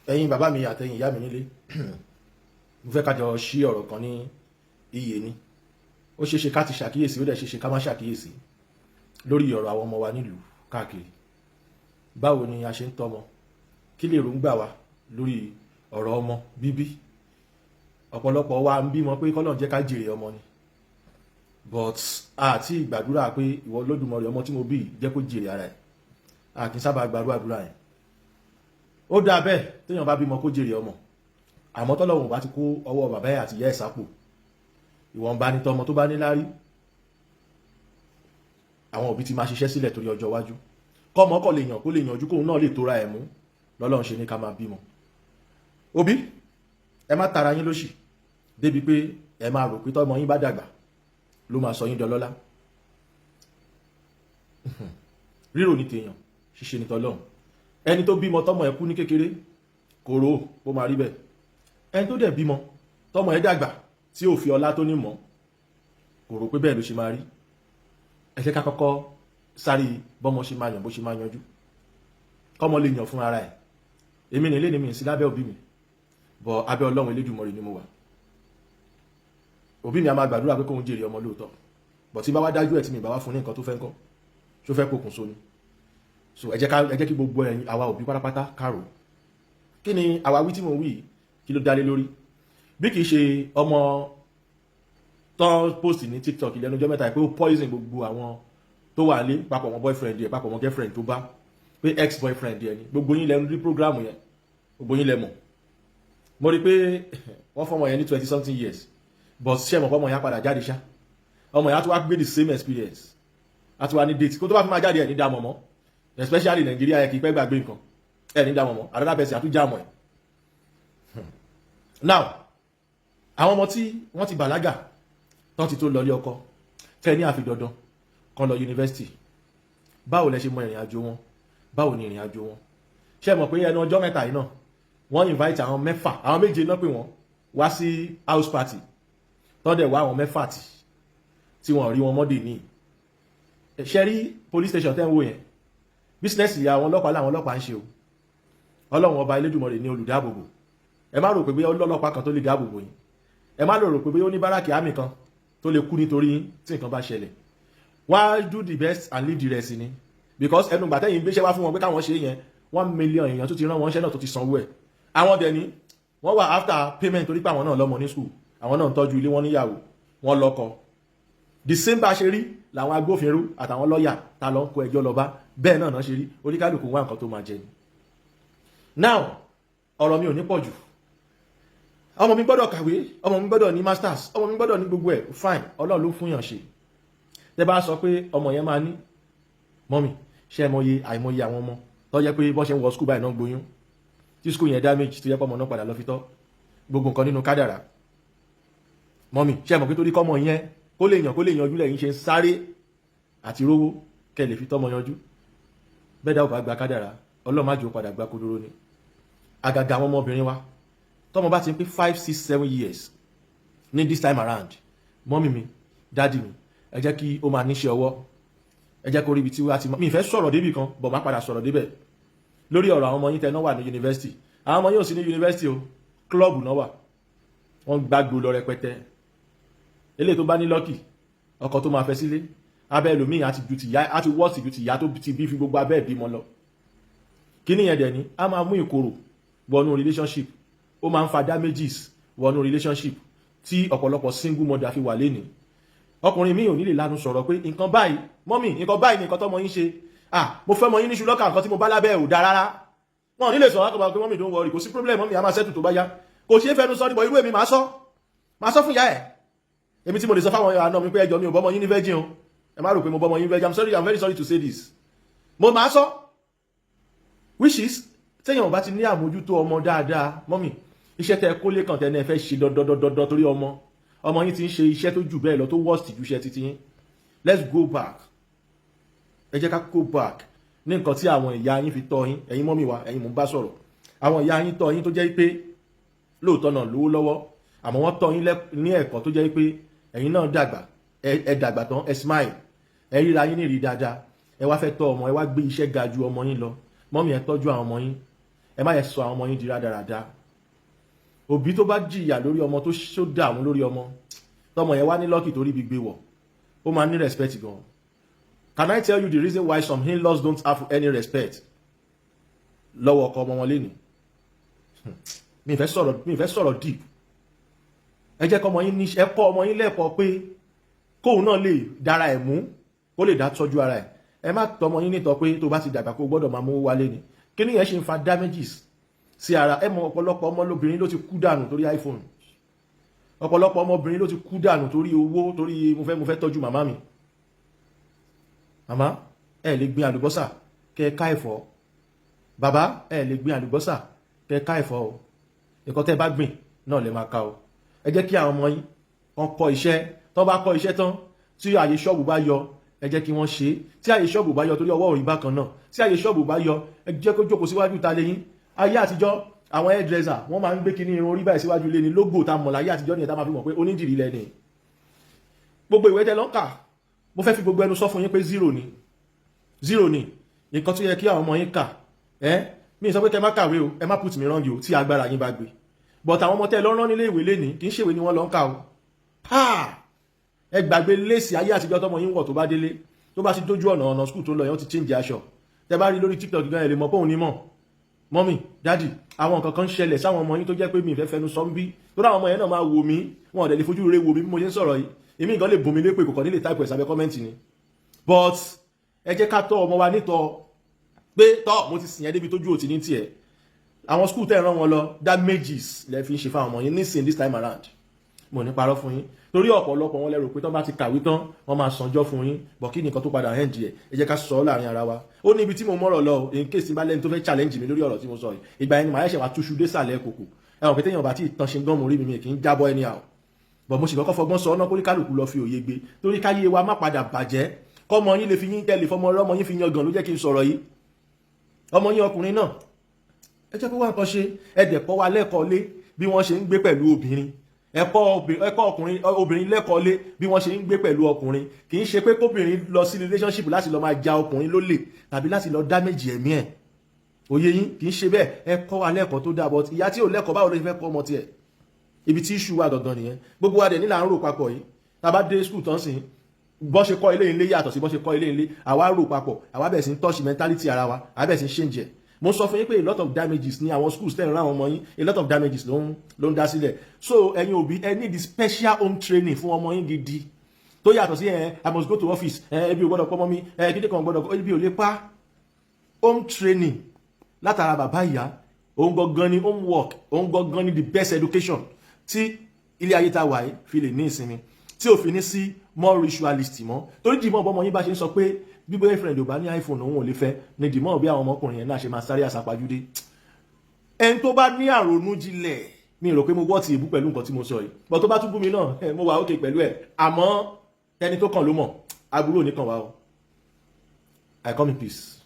Ẹ̀yin bàbá mi àtẹ̀yin ìyá mi nílé, mo fẹ́ ká jọ ṣí ọ̀rọ̀ kan ní iye ni. Ó ṣeéṣe ká ti ṣàkíyèsí, ó dẹ̀ ṣeéṣe ká má ṣàkíyèsí lórí ọ̀rọ̀ àwọn ọmọ wa nílùú káàkiri. Báwo ni a ṣe ń tọ́mọ? Kí lè ròǹgbà wa lórí ọ̀rọ̀ ọmọ bíbí? Ọ̀pọ̀lọpọ̀ wa ń bímọ pé kọ́lọ́run jẹ́ ká jèrè ọmọ ni, but àti ìgbàdúrà pé ìwọ Olódùmarè, ọmọ tí mo bí, jẹ́ kó jèrè ara ẹ̀. A kì í sábà gbàdúrà àdúrà yẹn. Ó dáa bẹ́ẹ̀ téèyàn bá bímọ kó jèrè ọmọ, àmọ́ tọ́lọ́run bá ti kó ọwọ́ bàbá ẹ̀ àti ìyá ẹ̀ sápò, ìwọ̀nba ní tọmọ tó bá ní lárí. Àwọn òbí ti máa ṣiṣẹ́ sílẹ̀ torí ọjọ́ iwájú, kọ́mọ kọ́ lè yàn, kó lè yànjú, kóun náà lè tóra ẹ̀ mú. Lọ́lọ́run ṣe ní ká máa bímọ. Òbí, ẹ má tara yín lóṣì débi pé ẹ máa rò pé tọ́mọ yín bá dàgbà ló máa sọ yín dọlọ́lá. Rírò ní tèèyàn, ṣíṣe ní tọlọ́run. Ẹni tó bímọ tọmọ ẹ kú ní kékeré, kò rò ó máa rí bẹ́ẹ̀. Ẹni tó dẹ̀ bímọ tọmọ ẹ dàgbà tí ò fi ọlá tó ní mọ́, kò rò pé bẹ́ẹ̀ ló ṣe máa rí. Ẹ jẹ́ ká kọ́kọ́ sáré bọ́mọ ṣe máa yàn, bó ṣe máa yanjú, kọ́mọ lè yàn fún ara ẹ̀. Èmi nílé ni mi sí lábẹ́ òbí mi bọ̀, abẹ́ Ọlọ́run Elédùmarè ni mo wà. Òbí mi a máa gbàdúrà pé kóun jèrè ọmọ lóòótọ́, bọ̀ tí bá wá dájú ẹ̀, tí mi bá wá fún ní nǹkan tó fẹ́ ńkọ́? Ṣó fẹ́ pokùnso ni? So ẹ jẹ́ kí gbogbo ẹ̀yin àwa òbí pátápátá kárò. Kí ni àwa wí tí mo wí? Kí ló dálé lórí? Bí kìí ṣe ọmọ tó post ní TikTok lẹ́nu ọjọ́ mẹ́ta pé ó poison gbogbo àwọn tó wà lé papọ̀ mọ́ boyfriend yẹ, papọ̀ mọ́ girlfriend tó bá, pé ex boyfriend yẹ ni. Gbogbo yín lẹ́nu rí program yẹn, gbogbo yín lẹ mọ̀. Mo rí pé wọ́n fọmọ yẹn ní 20 something years, but ṣé mọ̀ pọ́mọ yẹn á padà jáde ṣá? Ọmọ yẹn á tún wá gbé the same experience, á tún wá ní date kó tó bá fi máa jáde. Ẹ̀ ní dààmú mọ́, especially Nàìjíríà yẹ kì í pẹ́ gbàgbé nǹkan. Ẹ̀ ní dààmú mọ́, another person àtúnjà mọ́ ẹ̀. Now, àwọn ọmọ tí wọ́n ti bàlágà tán, ti tó lọ ilé ọkọ, tẹ́ ní àfi dandan kan lọ yunifásitì, báwo lẹ ṣe mọ ìrìn àjò wọn? Báwo ni ìrìn àjò wọn? Ṣé mọ̀ pé ẹnu ọjọ́ mẹ́ta yìí náà, wọ́n invite àwọn mẹ́fà, àwọn méje náà, pè wọ́n wá sí house party, tọ́dẹ̀ wá àwọn mẹ́fà tí wọ́n rí wọn mọ́dè ní ṣe rí police station tẹ́ ń wò yẹn. Business ìyá àwọn ọlọ́pàá làwọn ọlọ́pàá ń ṣe o. Ọlọ́run Ọba Elédùmarè ní olùdáàbòbò. Ẹ má rò pé bí ọlọ́pàá kan tó lè dáàbòbò yín. Ẹ má rò pé bí ó ní barrack army kan tó lè kú nítorí yín tí nǹkan bá ṣẹlẹ̀. Wọ́n á do the best and leave the rest ni, because ẹnu gbàtẹ́yìn gbéṣẹ́ wá fún wọn pé káwọn ṣe yẹn, 1 million èèyàn tó ti rán wọn ṣẹ́ náà tó ti sanwó ẹ̀. Àwọn dẹ̀ ni wọ́n wà after payment, torí pé àwọn náà lọ́mọ ní school, àwọn náà ń tọ́jú ilé wọn, níyàwó wọn, lọ́kọ. The same bá ṣe rí làwọn agbófinró àtàwọn lọ́ọ̀yà ta lọ ń kó ẹjọ́ lọ bá, bẹ́ẹ̀ náà náà ṣe rí. Oníkálukú wá nǹkan tó máa jẹ ni. Now, ọ̀rọ̀ mi ò ní pọ̀ jù. Ọmọ mi gbọ́dọ̀ kàwé, ọmọ mi gbọ́dọ̀ ní masters, ọmọ mi gbọ́dọ̀ ní gbogbo ẹ̀. Fine, Ọlọ́run ló fún yàn ṣe. Tẹ́ bá sọ pé ọmọ yẹn máa ní, mummy, ṣé ẹ mọye àìmọye àwọn ọmọ tó jẹ́ pé bọ́ ṣe ń wọ school báyìí náà gboyún, tí school yẹn damage, tó yẹ pé ọmọ náà padà lọ fi tọ́ gbogbo nǹkan nínú kádàrà? Mummy, ṣé ẹ mọ̀ pé torí kọ́mọ yẹn kó lè yàn, kó lè yanjú, lẹ́yìn ṣe ń sáré àti rówó kẹ́ lè fi tọ́mọ yanjú? Bẹ́ẹ̀ dá ò bá gba kádàrà, Ọlọ́run má jẹ́ ó padà gba kúdúró ni. Àgàgà àwọn ọmọbìnrin wa, tọ́mọ bá ti ń pé 5, 6, 7 years ní this time around, mummy mi, daddy mi, ẹ jẹ́ kí ó máa níṣẹ́ ọwọ́. Ẹ jẹ́ kó rí ibi tí wọ́n ti mi ìfẹ́ sọ̀rọ̀ débì kan bọ̀, má padà sọ̀rọ̀ débẹ̀ lórí ọ̀rọ̀ àwọn ọmọ yín tẹ́ náà wà ní yunifásitì. Àwọn ọmọ yín ò sí ní yunifásitì o, club náà wà, wọ́n gbàgbó lọ rẹpẹtẹ. Eléyìí tó bá ní lucky, ọkọ tó máa fẹ́ sílé, abẹ́ ẹlòmíì àti ju tìyá àti wọ́ọ̀sì ju tìyá tó ti bí fi gbogbo abẹ́ ìbímọ lọ. Kí nìyẹn dẹ̀ ni a máa mú ìkorò wọnú relationship, ó máa ń fa damages wọnú relationship tí ọ̀pọ̀lọpọ̀ single mother fi wà lénìí. Ọkùnrin mi ò ní lè lanu sọ̀rọ̀ pé nǹkan báyìí, mummy, nǹkan báyìí ni nǹkan tọ́mọ yín ṣe. Ah, mo fẹ́ mọ yín ní ṣùlọ́kà, nǹkan tí mo bá lábẹ́ ò dáa rárá. Wọn ò ní lè sọ̀rọ̀ àkọ́bà pé, "Mummy, don't worry, kò sí problem, mummy, a máa settle tó bá yá." Kò ṣeé fẹnu sọ níbọ̀. Irú èmi máa sọ, máa sọ fún ìyá ẹ̀. Èmi tí mo lè sọ fáwọn àna mi pé ẹjọ́, mi ò bọ́mọ yín ní virgin o, ẹ má rò pé mo bọ́mọ yín virgin. I'm sorry, I'm very sorry to say this. Mo máa sọ, which is téèyàn bá ti ní àmójútó ọmọ dáadáa, mummy, iṣẹ́ tẹ kólé kàn tẹ́ ní ẹ fẹ́ ṣe dandandandan torí ọmọ, ọmọ yín ti ń ṣe iṣẹ́ tó jù bẹ́ẹ̀ lọ, tó worst ju iṣẹ́ títí yín. Let's go back. Ẹ jẹ́ ká go back ní nǹkan tí àwọn ìyá yín fi tọ́ yín. Ẹ̀yin mummy wa, ẹ̀yin mò ń bá sọ̀rọ̀. Àwọn ìyá yín tọ́ yín tó jẹ́ pé lóòótọ́ náà lówó lọ́wọ́, àmọ́ wọ́n tọ́ yín ní ẹ̀kọ́ tó jẹ́ pé ẹ̀yin náà dàgbà, ẹ dàgbà tán, ẹ smile, ẹ ríra yín ní ìrí dáadáa. Ẹ wá fẹ́ tọ́ ọmọ, ẹ wá gbé iṣẹ́ ga ju ọmọ yín lọ. Mummy, ẹ tọ́jú àwọn ọmọ yín. Ẹ má yẹ sọ àwọn ọmọ yín di rádaràda. Òbí tó bá jìyà lórí ọmọ, tó ṣó dààmú lórí ọmọ, tọmọ yẹn wá ní lucky torí ibi gbé wọ̀, ó máa ní respect gan. Can I tell you the reason why some in-laws don't have any respect lọ́wọ́ ọkọ ọmọ wọn lénìí? Mi fẹ́ sọ̀rọ̀ deep. Ẹ jẹ́ kọ́ ọmọ yín ní, ẹ kọ́ ọmọ yín lẹ́kọ̀ọ́ pé kóun náà lè dára ẹ̀ mú, kó lè dá tọ́jú ara ẹ̀. Ẹ má tọ́ ọmọ yín nítọ́ pé tó bá ti dàgbà, kó gbọ́dọ̀ máa mú wálé ni. Kí ni yẹn ṣe ń fa damages sí ara? Ẹ mọ ọ̀pọ̀lọpọ̀ ọmọlóbìnrin ló ti kú dànù torí iPhone. Ọ̀pọ̀lọpọ̀ ọmọbìnrin ló ti kú dànù torí owó, torí mo fẹ́ tọ́jú màmá mi. Màmá, ẹ lè gbin àlùbọ́sà kẹ ká ẹ̀fọ́. Bàbá, ẹ lè gbin àlùbọ́sà kẹ ká ẹ̀fọ́ o. Nǹkan tẹ́ bá gbìn náà lè máa ká o. Ẹ jẹ́ kí àwọn ọmọ yín kan kọ́ iṣẹ́. Tán bá kọ́ iṣẹ́ tán, tí àyè ṣọ́ọ̀bù bá yọ, ẹ jẹ́ kí wọ́n ṣe é. Tí àyè ṣọ́ọ̀bù bá yọ, torí ọwọ́ òrì bákan náà, tí àyè ṣọ́ọ̀bù bá yọ, ẹ jẹ́ kó jókòó síwájú ta lẹ́yìn. Ayé àtijọ́, àwọn hairdresser, wọ́n máa ń gbé kíní irun orí báyìí síwájú ilé ni. Logo tá mọ̀ láyé àtijọ́ nìyẹn, tá máa fi mọ̀ pé onídìrí lẹ́ni. Gbogbo ìwé tẹ́ lọ ń kà, mo fẹ́ fi gbogbo ẹnu sọ fún yín pé zero ni, zero ni nǹkan tó yẹ kí àwọn ọmọ yín kà. Ẹ́ mi sọ pé kẹ́ má kàwé o, ẹ má put me wrong o, tí agbára yín bá gbé. But àwọn ọmọ tẹ́ lọ rán nílé ìwé lénìí, kì í ṣèwé ni wọ́n lọ ń kà o. Ẹ gbàgbé léèsì ayé àtijọ́ tọmọ yín wọ̀. Tó bá délé, tó bá ti dójú ọ̀nà school tó lọ yẹn, ó ti change aṣọ. Tẹ́ bá rí lórí TikTok gan, ẹ lè mọ̀ pé òun ní mọ̀. Mummy, daddy, àwọn nǹkan kan ń ṣẹlẹ̀ sáwọn ọmọ yín tó jẹ́ pé mi ìfẹ́ fẹnu sọ ń bí, tó dáwọn ọmọ yẹn náà máa wò mí, wọn ò dẹ̀ lè fojú rere wò mí bí mo ṣe ń sọ̀rọ̀ yìí. Èmi nǹkan lè bùn mi lépè, kò kàn nílé type ẹ̀ sábẹ́ comment ni. But ẹ jẹ́ ká tọ́ ọmọ wa nítọ́ pé tọ́ mo ti sìn ẹ́ débi tójú òtí ní tiẹ̀. Àwọn school tẹ́ ẹ̀ rán wọn lọ, damages lẹ fi ń ṣe fáwọn ọmọ yín nísìn this time around. Mo ní parọ́ fún yín, torí ọ̀pọ̀lọpọ̀ wọn lérò pé tán bá ti kàwé tán, wọ́n máa sanjọ́ fún yín bọ̀. Kí nìkan tó padà end ẹ̀? Ẹ jẹ́ ká sọ ọ́ láàrin ara wa. Ó ní ibi tí mo mọ̀rọ̀ lọ. In case tí bá lẹ́ni tó fẹ́ challenge mi lórí ọ̀rọ̀ tí mo sọ yìí, ìgbà yẹn ni màá ṣẹ̀ wá túṣu dé sàlẹ̀ kòkò. Ẹ̀wọ̀n pé téèyàn bá tí ì tán ṣe gán mo rí mi kì í jábọ́ anyhow. Bọ̀ mo sì kọ́kọ́ fọgbọ́n sọ ọ́nà kórí kálukú lọ fi òye gbé, torí káyé wa má padà bàjẹ́, kọ́mọ yín lè fi yín tẹ́lẹ̀ fọmọ ọlọ́mọ yín fi yan gan ló jẹ́ kí n sọ̀rọ̀ yìí. Ọmọ yín ọkùnrin náà, ẹ jẹ́ kó wá nǹkan ṣe. Ẹ dẹ̀ kọ́ wa lẹ́kọ̀ọ́ lé bí wọ́n ṣe ń gbé pẹ̀lú obìnrin. Ẹ̀kọ́ ọkùnrin, obìnrin lẹ́kọ̀ọ́ lé bí wọ́n ṣe ń gbé pẹ̀lú ọkùnrin. Kì í ṣe pé kóbìnrin lọ sí relationship láti lọ máa ja ọkùnrin lólè tàbí láti lọ damage ẹ̀mí ẹ̀. Òye yín, kì í ṣe bẹ́ẹ̀. Ẹ kọ́ wa lẹ́kọ̀ọ́ tó dáa. But ìyá tí ò lẹ́kọ̀ọ́, báwo ló ṣe fẹ́ kọ́ ọmọ tiẹ̀? Ibi tí issue wà gangan nìyẹn. Gbogbo wa dẹ̀ nílà ń rò papọ̀ yìí. Tá a bá dé school tán sìn, bọ́ ṣe kọ́ ilé ilé yàtọ̀ sí bọ́ ṣe kọ́ ilé ilé. Àwa rò papọ̀, àwa bẹ̀rẹ̀ sí ń touch mentality ara wa, àwa bẹ̀rẹ̀ sí ń change ẹ̀. Mo sọ fún yín pé a lot of damages ní àwọn schools tẹ̀ ń rán àwọn ọmọ yín, a lot of damages ló ń dá sílẹ̀. So ẹ̀yin òbí, ẹ need special home training fún ọmọ yín gidi, tó yàtọ̀ sí ẹ "I must go to office", ẹ ebi ò gbọ́dọ̀ pọ́nmọ́ mi, ẹ kíndé kan gbọ́dọ̀, ebi ò lè pa. Home training látara bàbá, ìyá, òun gangan ni homework, òun gangan ni the best education tí ilé ayé tá wà yìí fi lè ní ìsinmi, tí ò fi ní sí more ritualist mọ́. Torí dìmọ̀ bọ́mọ yín bá ṣe ń sọ pé bí boyfriend ò bá ní iPhone, òun ò lè fẹ́ ní, dìmọ̀ bí àwọn ọmọkùnrin yẹn náà ṣe máa sáré àsápajúdé. Ẹni tó bá ní àrònú jinlẹ̀, mi rò pé mo wọ́ ti ìbú pẹ̀lú nǹkan tí mo sọ yìí, but tó bá tún bú mi náà, mo wà ókè pẹ̀lú ẹ̀. Àmọ́ ẹni tó kàn ló mọ̀, aburú ò ní kàn wá o. I come in peace.